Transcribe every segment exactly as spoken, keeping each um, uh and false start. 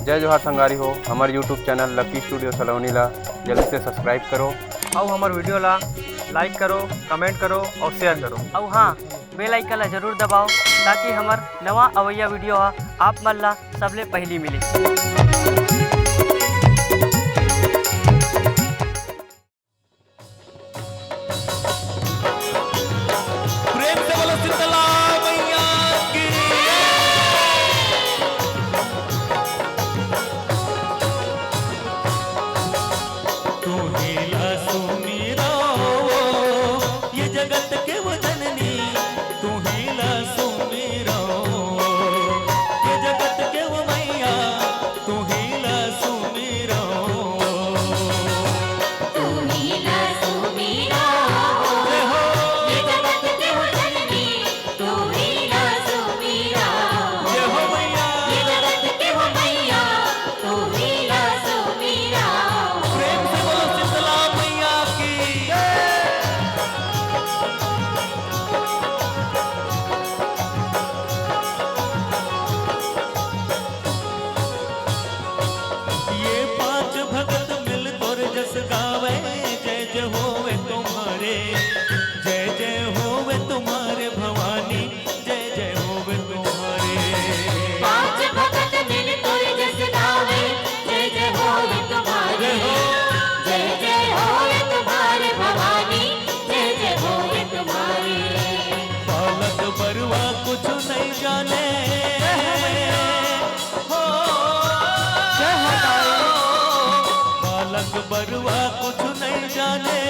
जय जोहार संगवारी हो, हमर YouTube चैनल लकी स्टूडियो सलोनी ला जल्दी से सब्सक्राइब करो। अउ हमर वीडियो ला लाइक करो, कमेंट करो अउ शेयर करो। अउ हाँ, बेल आइकन ला जरूर दबाओ, ताकि हमर नवा अवइया वीडियो ह आप मन ला सबले पहिली मिले। प्रेम से बोलो शीतला मैया की। तू ही ला सुमिरो, ये जगत के वो जननी, तू ही ला सुमिरो, ये जगत के वो मैया, तू ही ला सुमिरो। तू ही ला सुमिरो, जय हो। ये जगत के वो जननी, तू ही ला सुमिरो। जय हो मैया। ये जगत के वो मैया, तू ही ला सुमिरो। प्रेम से बोलो शीतला मैया की। ये पांच भगत मिल तोर जस गावे, जय जय होवे तुम्हारे, जय जय होवे तुम्हारे भवानी, जय जय होवे तुम्हारे। पांच भगत मिल तोर जस गावे, जय जय होवे तुम्हारे, जय हो। जय जय होवे तुम्हारे भवानी, जय जय होवे तुम्हारे। बालक बरुआ कुछ नहीं जाने, हो। जय हो ताई। बालक बरुआ कुछ नहीं जाने,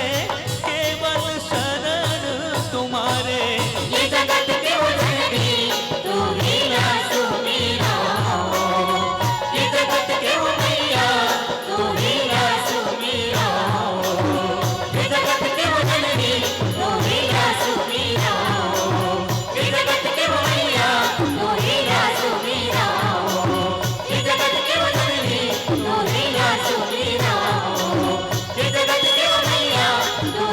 केवल शरण तुम्हारे। ये जगत के वो जननी, तू ही ला सुमिरो। ये जगत के वो मैया, तू ही ला सुमिरो। ये जगत के वो जननी, तू ही ला सुमिरो। ये जगत के वो मैया, तू ही ला सुमिरो। ये जगत के वो जननी, तू ही ला सुमिरो। ये जगत के वो मैया, तू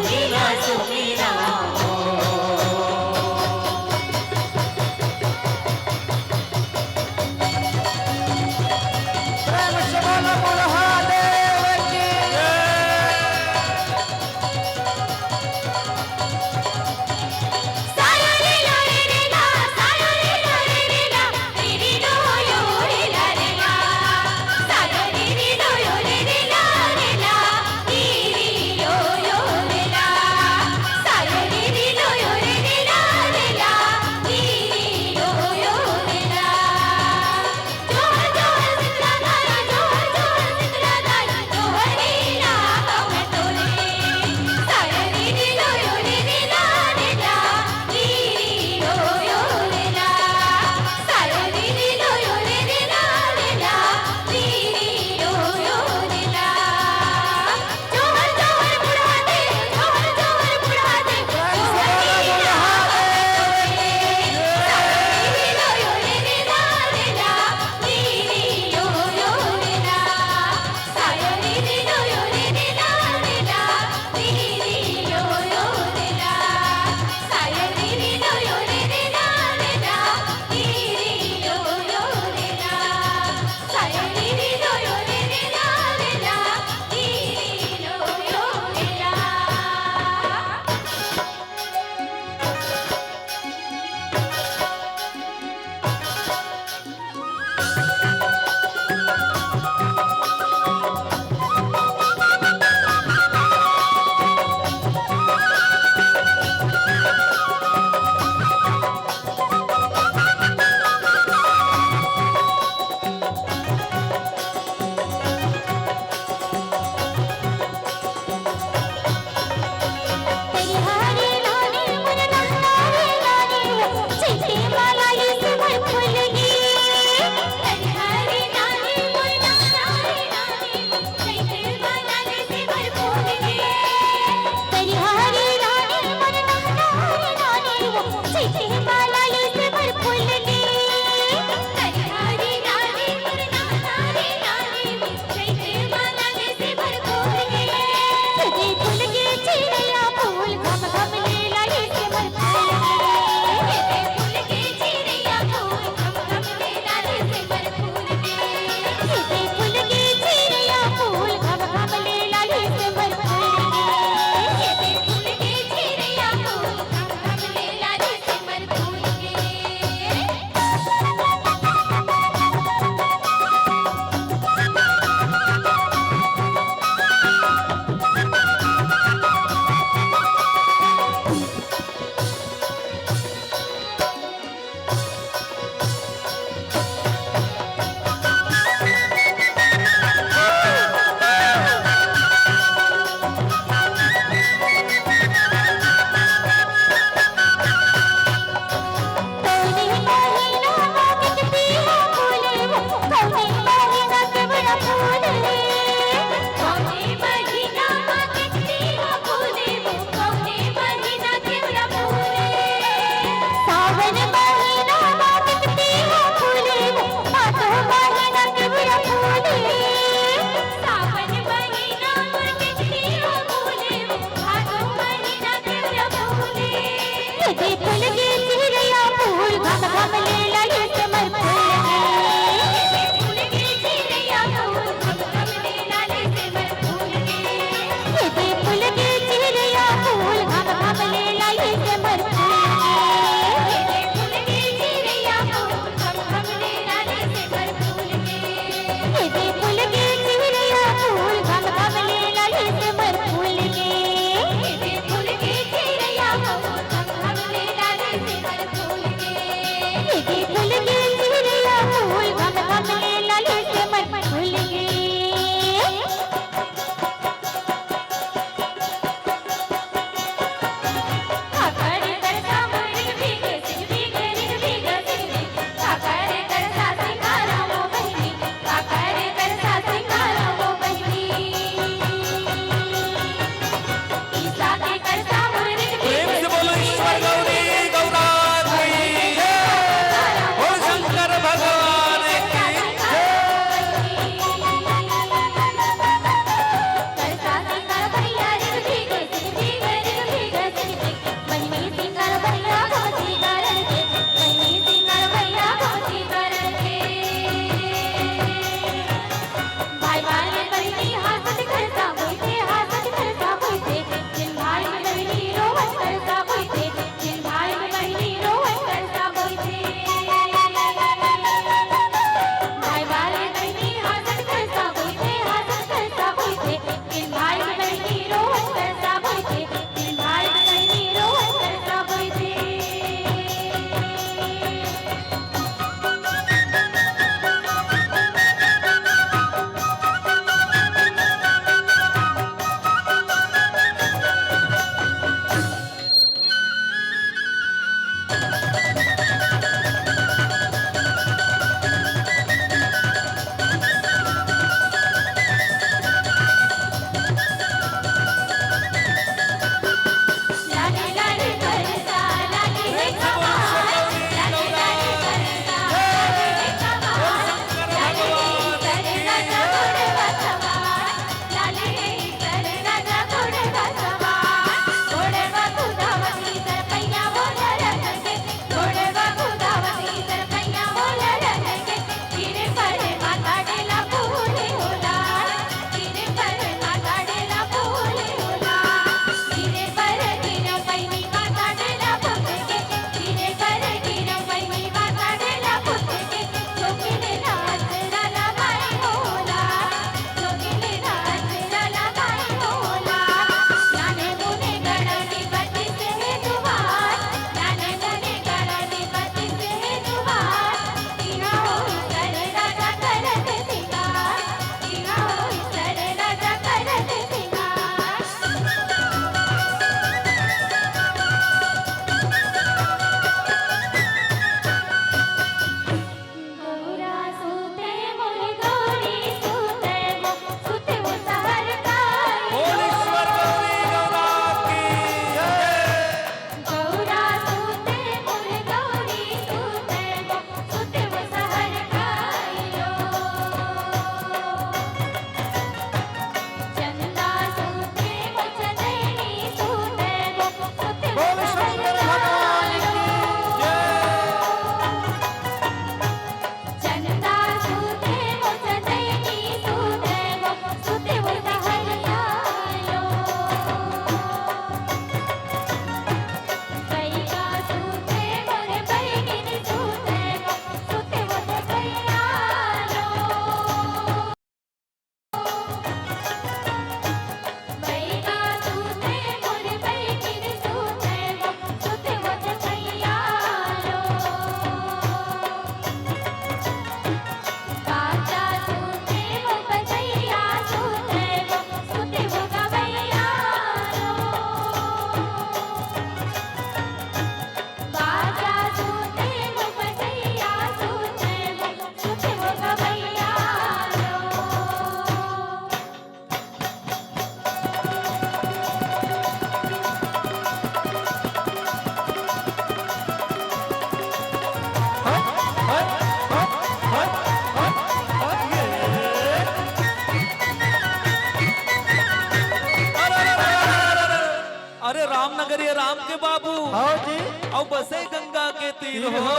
बाबू। हाँ जी। अउ बसे गंगा के तीर हो। हो।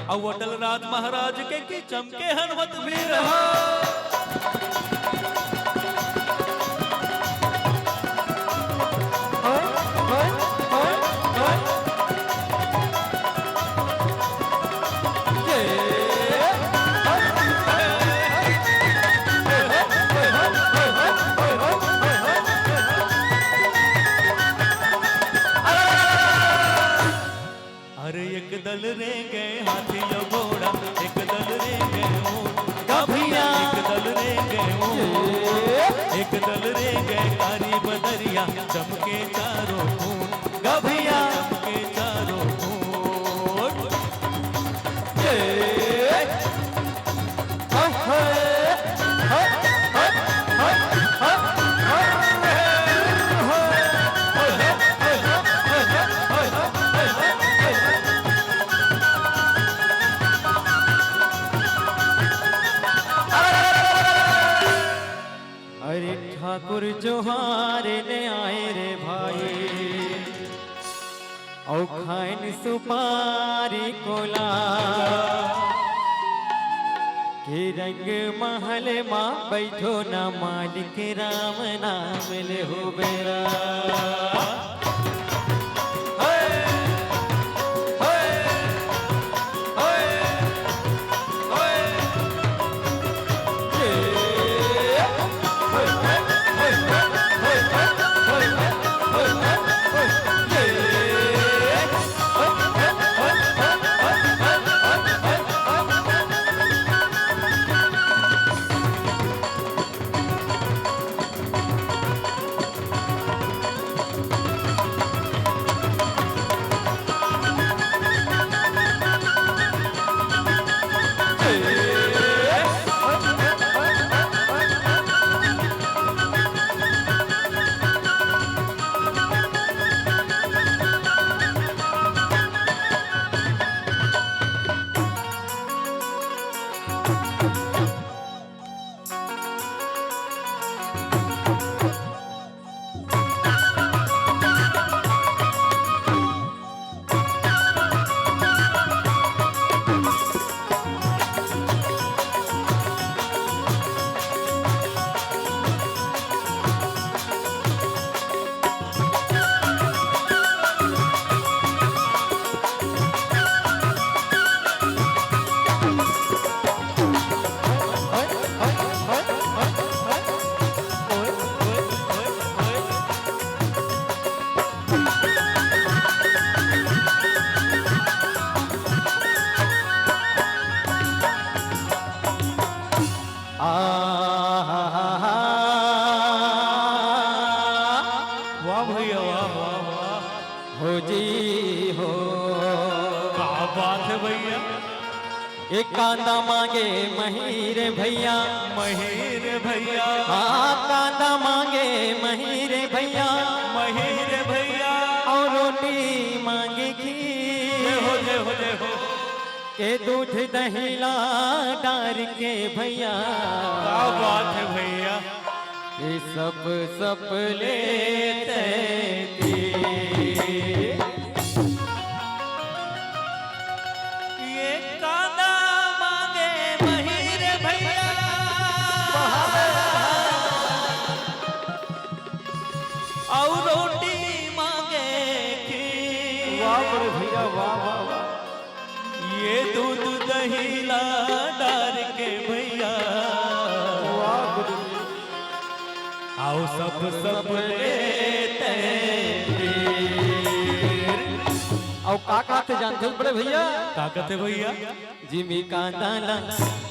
अउ अटल राज महाराज के की चमके हनुमत वीर हो। हो, हो, हो, हो। अरे एक दल रेंगे हाथी अउ घोड़ा, एक दल रेंगे ऊंट। गभिया। एक दल रेंगे ऊंट, एक दल रेंगे कारी बदरिया, चमके चारों खूंट। गभिया। चमके चारों खूंट। अरे ठाकुर जोहार ले आए रे भाई, अउ खाइन सुपारी कोला के रंग महल मा बैठो ना मालिक राम नाम लेहु बेरा। वाह भैया, वाह, वाह, वाह। हो जी हो। का बात है भैया। एक कांदा मांगे महीर भैया। महीर भैया। हाँ, कांदा मांगे महीर भैया। महीर भैया। अउ रोटी मांगे खीर। जय हो, जय हो, जय हो। के दूध दही ला डार के भैया। का बात है भैया। ये सब, सब लेते थे। ये कांदा मांगे महीर भैया, अउ रोटी मांगे खीर। वाह रे भैया, वाह, वाह, वाह। ये दूध दही ला डार के भैया। वाह गुरु। अउ सब, सब लेते हैं। अउ का कहते जानते हो बड़े भैया? का कहते भैया? जिमी कांदा ला,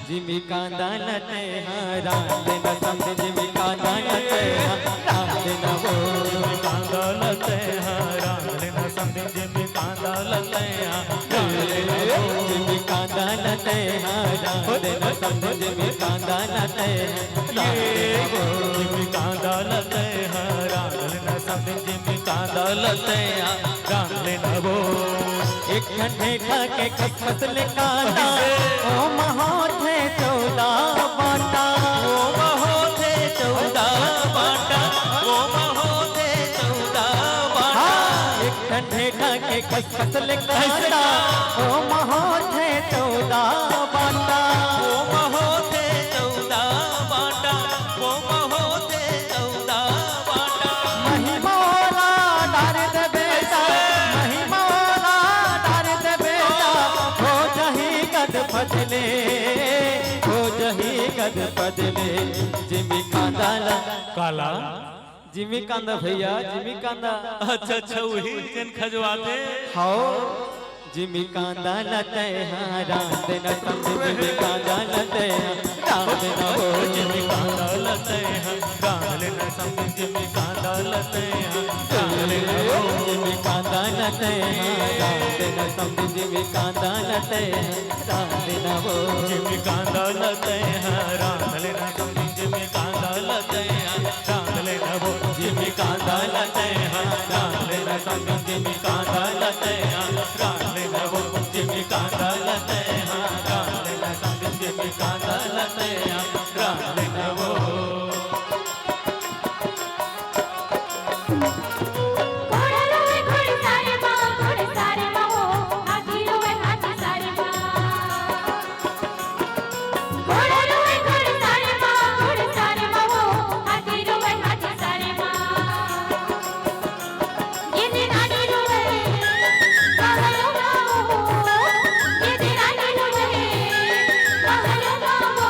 जिमी कांदा ला तैं हा रांध ले ना समधी, जिमी कांदा ला तैं हा रांध ले ना वो। जिमी कांदा ला तैं हा रांध ले ना समधी, जिमी कांदा ला तैं हा रांध ले ना वो। जिमी कांदा ला तैं हा रांध ले ना समधी, जिमी कांदा ला तैं हा रांध ले ना वो। जिमी कांदा ला तैं हा रांध ले ना समधी, जिमी कांदा ला तैं हा रांध ले ना वो। एक ठन ठेठा के खसखस ले कांदा, ओमा होथे चौदह बांटा। ओमा होथे चौदह बांटा, ओमा होथे चौदह बांटा। हाँ, एक ठन ठेठा फसल कांदा, ओमा होथे चौदह बांटा। ओमा होथे चौदह बांटा, ओमा होथे चौदह बांटा। महिमा ओला डार दे बेटा, महिमा ओला डार दे बेटा, हो जाही गद फजले, हो जाही गद फजले। जिमी कांदा ला काला? जिमी कांदा भैया, जिमी कांदा। अच्छा, अच्छा, वही जेन खजवाथे। हाओ, जिमी कांदा ला तैं हा रांध देना समधी, जिमी कांदा ला तैं हा रांध देना वो। जिमी कांदा ला तैं हा रांध लेना समधी, जिमी कांदा ला तैं हा रांध लेना वो। जिमी कांदा ला तैं हा रांध देना समधी, जिमी कांदा ला तैं हा रांध लेना वो। जिमी कांदा ला तैं हा रांध लेना समधी, जिमी कांदा ला तैं हा रांध लेना वो। जिमी कांदा ला तैं हा रांध लेना समधी, जिमी कांदा ला तैं हा रांध लेना वो। जिमी कांदा ला तैं हा रांध लेना समधी, जिमी कांदा ला तैं हा रांध लेना वो। घोड़ा रोवे घोड़े सारे माँ, घोड़े सारे माँ हो, हाथी रोवे हाथी सारे माँ। घोड़ा रोवे घोड़े सारे माँ, घोड़े सारे माँ हो, हाथी रोवे हाथी सारे माँ। ये दे नानी रोवे, पहलो माँ हो, ये दे नानी रोवे, पहलो माँ हो।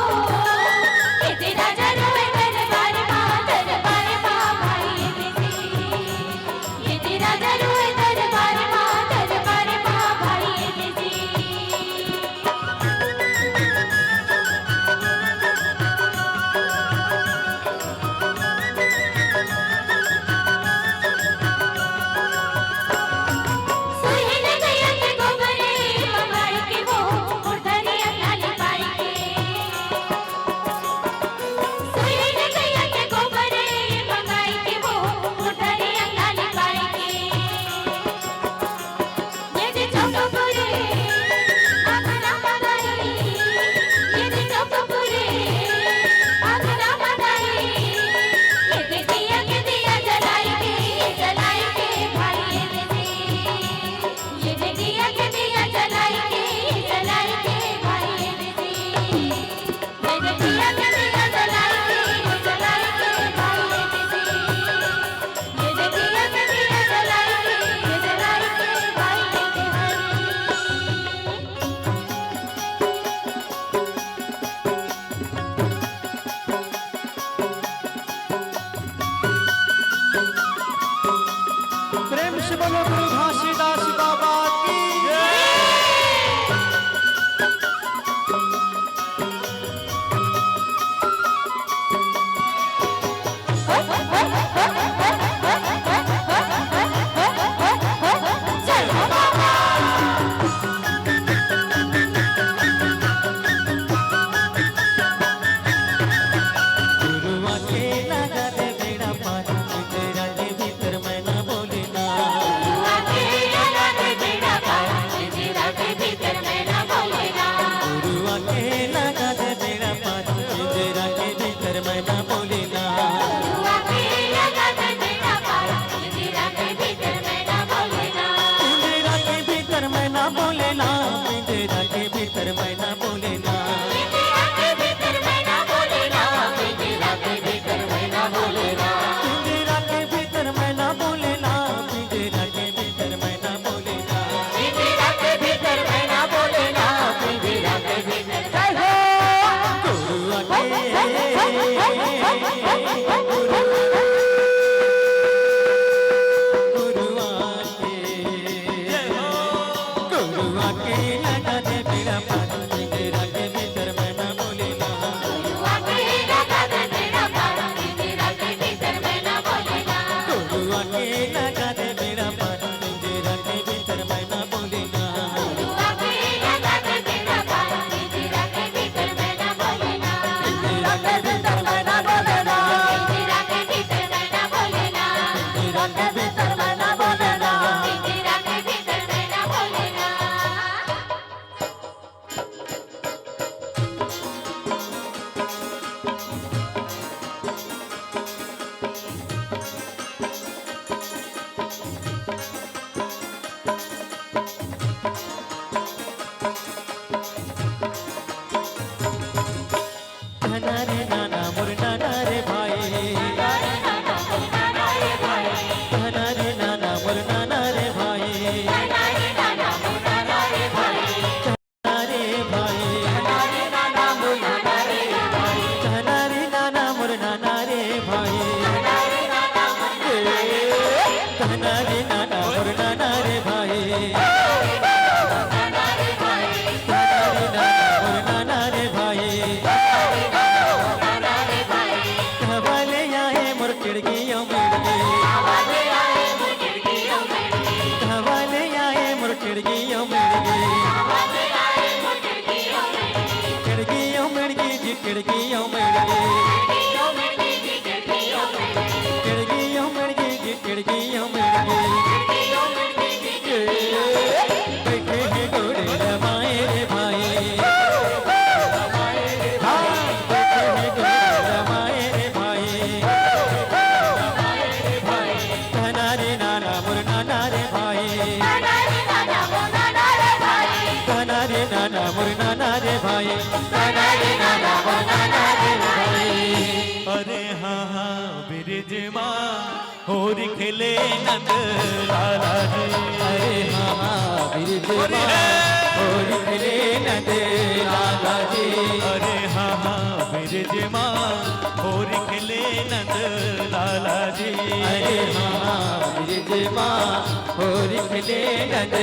नाना रे नाना मोर नाना रे भाई। नाना रे नाना मोर नाना रे भाई। नाना रे भाई। नाना रे नाना मोर नाना रे भाई। नाना रे नाना मोर नाना रे भाई। ए, नाना रे नाना मोर नाना रे भाई। नाना रे नाना मोर नाना रे भाई। कहवा ले आए मोर टेड़गी ओ मेड़गी। कहवा ले आए मोर टेड़गी ओ मेड़गी। टेड़गी ओ मेड़गी जी, टेड़गी ओ मेड़गी। टेड़गी ओ मेड़गी जी, टेड़गी ओ मेड़गी। ए, बैठे हे गोड़े रमाए रे भाई। हाँ, बैठे हे गोड़े रमाए रे भाई। नाना रे नाना मोर नाना रे भाई। नाना रे नाना मोर नाना रे भाई। नाना रे नाना मोर नाना रे भाई। अरे हाँ हाँ बिरजमा होरी खेले नंद लाला जी। अरे हाँ हाँ बिरजमा होरी खेले नंद लाला जी। अरे हाँ हाँ बिरजमा होरी खेले नंद लाला जी। अरे हाँ हाँ बिरजमा होरी खेले नंद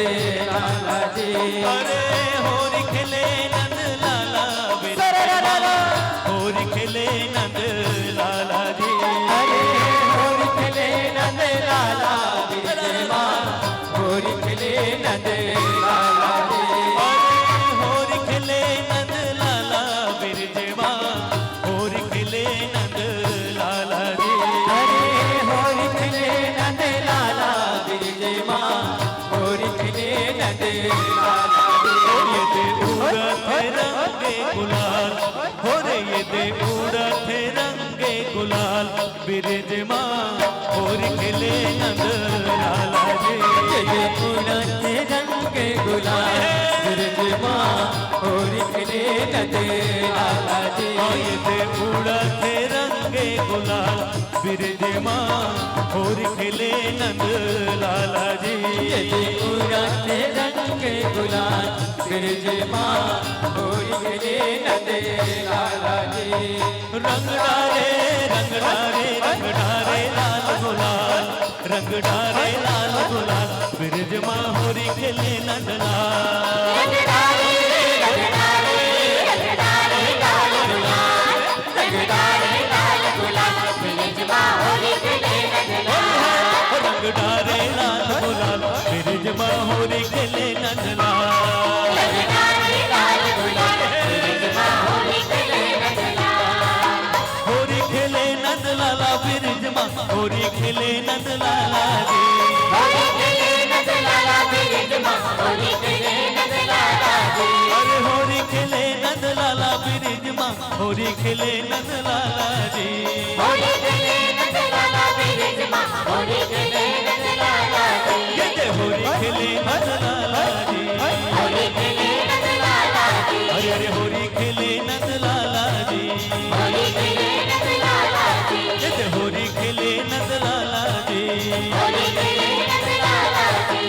लाला जी। अरे होरी खेले नंद लाला बिरजमा। होरी खेले नंद लाला जी। अरे होरी खेले नंद लाला बिरजमा। होरी खेले नंद लाला जी। अरे होरी खेले नंद लाला बिरजमा। होरी खेले नंद लाला जी। अरे होरी खेले नंद लाला बिरजमा। होरी खेले नंद लाला जी। ओ ये दे उड़त रंगे गुलाल। हो रे ये दे उड़त रंगे गुलाल। बिरजमा होरी खेले नंद लाला जी। ये दे उड़त रंगे गुलाल। बिरजमा होरी खेले नंद लाला जी। ओ ये दे उड़त रंगे गुलाल। बिरजमा होरी खेले नंद लाला जी। ये दे उड़त रंगे गुलाल। बिरजमा होरी खेले नंद लाला जी। रंग डारे, रंग डारे, रंग डारे लाल गुलाल। रंग डारे लाल गुलाल। बिरजमा होरी खेले नंद लाल। रंग डारे, रंग डारे, रंग डारे लाल गुलाल। रंग डारे लाल गुलाल। बिरजमा होरी खेले नंद लाल। रंग डारे लाल गुलाल। बिरजमा होरी खेले नंद लाल। रंग डारे लाल गुलाल। बिरजमा होरी खेले नंद लाल। होरी खेले नंद लाला बिरजमा। होरी खेले नंद लाला जी। होरी खेले नंद लाला बिरजमा। होरी खेले नंद लाला जी। अरे होरी खेले नंद लाला बिरजमा। होरी खेले नंद लाला जी। होरी खेले नंद लाला बिरजमा। होरी खेले नंद लाला जी। ये दे होरी खेले नंद लाला जी। होरी खेले नंद लाला जी। अरे अरे होरी खेले नंद लाला जी। होरी खेले नंद लाला जी। ये दे होरी खेले नंद लाला जी। होरी खेले नंद लाला जी।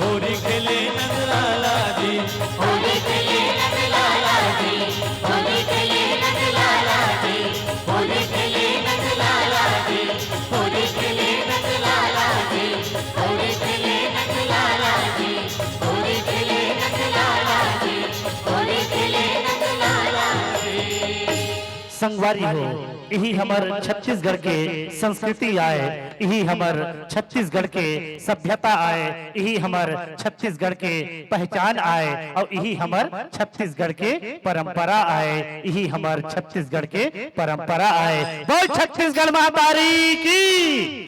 होरी खेले नंद लाला जी। होरी खेले नंद लाला जी। होरी खेले नंद लाला जी। होरी खेले नंद लाला जी। होरी खेले नंद लाला जी। होरी खेले नंद लाला जी। होरी खेले नंद लाला जी। होरी खेले नंद लाला जी। संगवारी हो, इही हमर छत्तीसगढ़ के संस्कृति आय, इही हमर छत्तीसगढ़ के सभ्यता आय, इही हमर छत्तीसगढ़ के पहचान आय, अउ इही हमर छत्तीसगढ़ के परंपरा आय, इही हमर छत्तीसगढ़ के परंपरा आय। बोल छत्तीसगढ़ महतारी की।